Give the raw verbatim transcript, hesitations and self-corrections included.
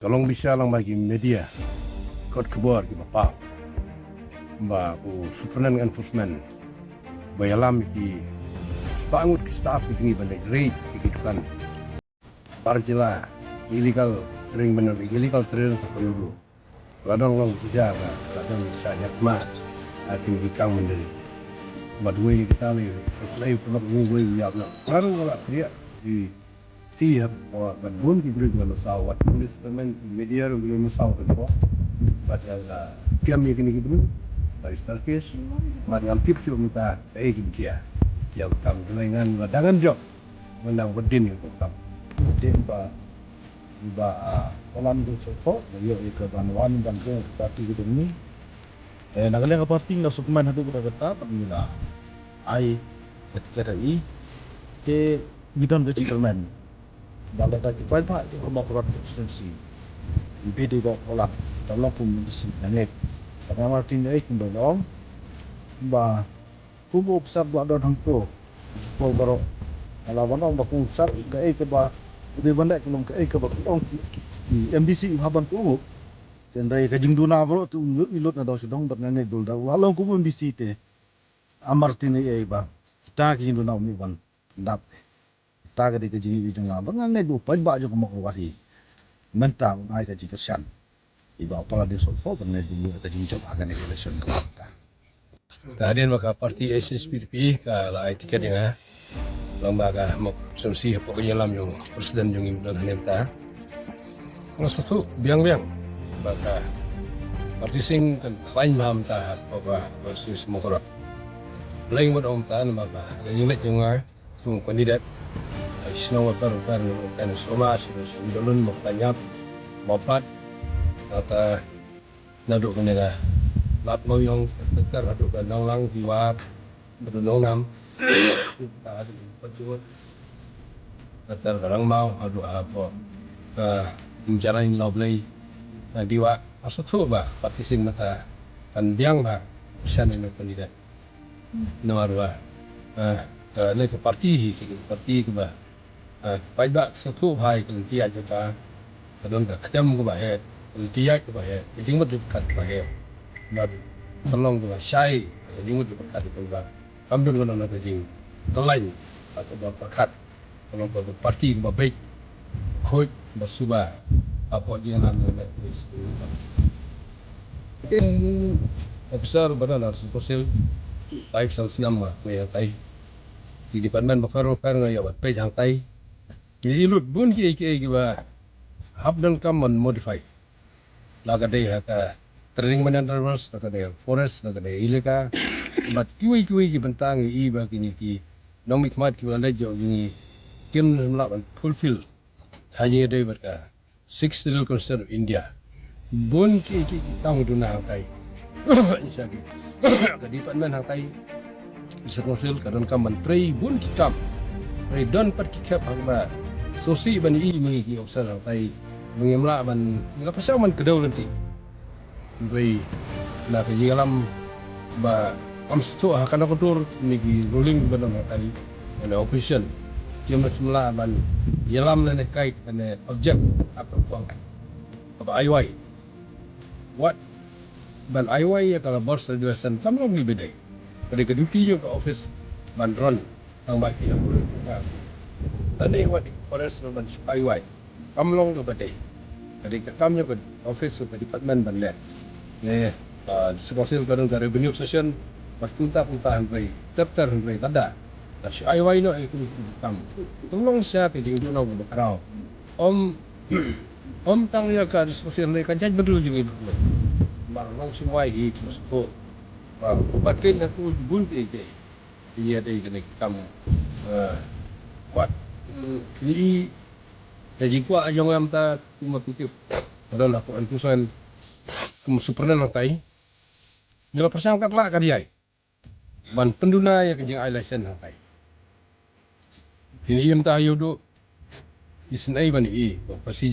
Ka long bishar lang ba ki media, kot khubor ki ba paw ba u Superintendent Enforcement ba ïalam ki spah ngut ki staff ki jong ngi ban leit raid ki dukan. Bar jylla, illegal trading, ban illegal trading sa pyndu. La dang long bishar, la dang bishar ïa kma ha ki kam mynder. Bad wei kita lei, sa lei pynlong wei wei ïa na. Baroh wala kriah di ti hap, wa, bad bun ki briew ki la saw, wat police department, media ruh ki la saw ka ko. Bad ïa la kiam ïa kine ki briew, bad staircase, bad ngam tip shuh mynta kaei ki jia. Ïa kam jong ngan la dang ngan jop. Mynta wat din ïa ka kam. Din ba, ba, ah, Palan Ding Sohthoh, ba ïoh ïa ka ban wan ban jong ka party ka jong ngi. Eh, na ka liang ka party nga sukmen haduh katta katta, bad ngi la ai ka tiket ha i. Te ngi don ka jingkyrmen ba lada ki paidbah ki Mawkyrwat constituency, ki bit ïa i Bah Palan, da long kum u M D C, nga ngeit. Bad nga martin ei kumba long ba kum u officer ba don hangto, ko baroh, nga la ban ong ba kum u officer kaei kaba u dei ban leh ka long kaei kaba ka ong ki, ki M D C u hap ban kohnguh. Te hynrei ka jingduna baroh te u lut, i lut na dong sha dong, bad nga ngeit ba lada u la long kum u M D C te, martin ei ei ba kita ki jingduna um ïoh ban dap. Kata ka dei ka jingïohi jong nga, bad nga ngeit ba u paidbah jong ka Mawkyrwat hi mynta un ai ka jingkyrshan ïa i Bah Palan Ding Sohthoh ban leit bynriew ka jingjop ha kane ka election ka mynta. Te hadien ba ka party H S P D P ka la ai tiket ïa nga, long ba ka Mawkyrwat constituency hapoh ka jingïalam jong u president jong ngi mynta hangne mynta. Nga sngewthuh biang biang ba ka party sing kan khlaiñ bha mynta hapoh ka constituency Mawkyrwat. Lei ngut ong mynta namar ba ka jingmut jong nga kum u candidate, ai shnong Upper Upper, Upper Soma, shnong Dolun, Mawkyrwat, Mawpat, kata naduh kane ka Lad Mawïong, kata haduh ka Nonglang, Diwar, haduh Nongnam, kata haduh Pachut, kata ka Rangmaw, haduh hapoh ka Imjarain Lawblei, ka Diwar. Nga sngewthuh ba party sing mynta kan biang ba shan ïa u candidate. Namar ba, eh, ka, lei ka party hi, ka party kaba, eh, paidbah sngewthuh bha ïa ka lynti ïaid jong ka, ka don ka kjam kaba heh, ka lynti ïaid kaba heh, ka jingmut jingpyrkhat kaba heh. Bad ka long kaba shai, ka jingmut jingpyrkhat kaba, kam don kano kano ka jingkyllaiñ kaba pyrkhat. Ka long ka party kaba beit, khuid, ba suba hapoh jingïalam jong ka. Kin officer ba don ha District Council, tai san snem ma, ma ïa tai. Ki department ba kar ba kar nga ïa wat peit hangtai. Ki lut bun kiei kiei kiba hap donkam ban modify. La ka dei ha ka trading ban ïa drivers, la ka dei ha forest, la ka dei ha elaka. Bad kiwei kiwei ki bynta ngi i ba kine ki nongmihkhmat kiba la leit jong ngi kim lah ban fulfill ha ïing ïadei bad ka Sixth Schedule Constitution of India. Bun ki ki ki kam duna hangtai. Isa ki ka department hangtai. Isa council ka don kam ban trei bun ki kam. Trei don pat ki khep hangba sosi ban i ngi ki officer hangtai. Ba ngim lah ban ngi la pasa ban kdew lynti. Hynrei na ka ïalam ba kam sngewthuh ha kano ka dur ni ki ruling ba don hangtai, na opposition. Kim lah ban ïalam lane kai lane object ha ka kwang. Kaba aiwai. Wat ban aiwai ïa ka labor regulation kam long iba dei. Ka dei ka duty jong ka office ban run. Tang ba ki la pule ka. Tang ne wat forest ban shu aiwai. Kam long kaba dei. Ka dei ka kam jong ka office ka department ban leh. Ne, ah, District Council ka don ka revenue session, bad kumta kumta hynrei, ter ter hynrei, lada la shu aiwai noh ïa ki kam. Tang long sha ka jingduna kaba khraw. Ym, ym tang ïa ka District Council hynrei ka jaitbynriew jong ngi. Ba long shu wai hi ki shu. Ba, ba ken na ku bun te te. Ïa dei kane ka kam, eh, kwah, mm, ngi i ka jingkwah jong nga mynta kum u executive, ka don hapoh enforcement, kum u superintendent hangtai. Ngi la pyrshang katba lah ka dei ban pynduna ïa ka jingai license hangtai. Ngi i mynta ïa u duh isynei ban i, ba pasi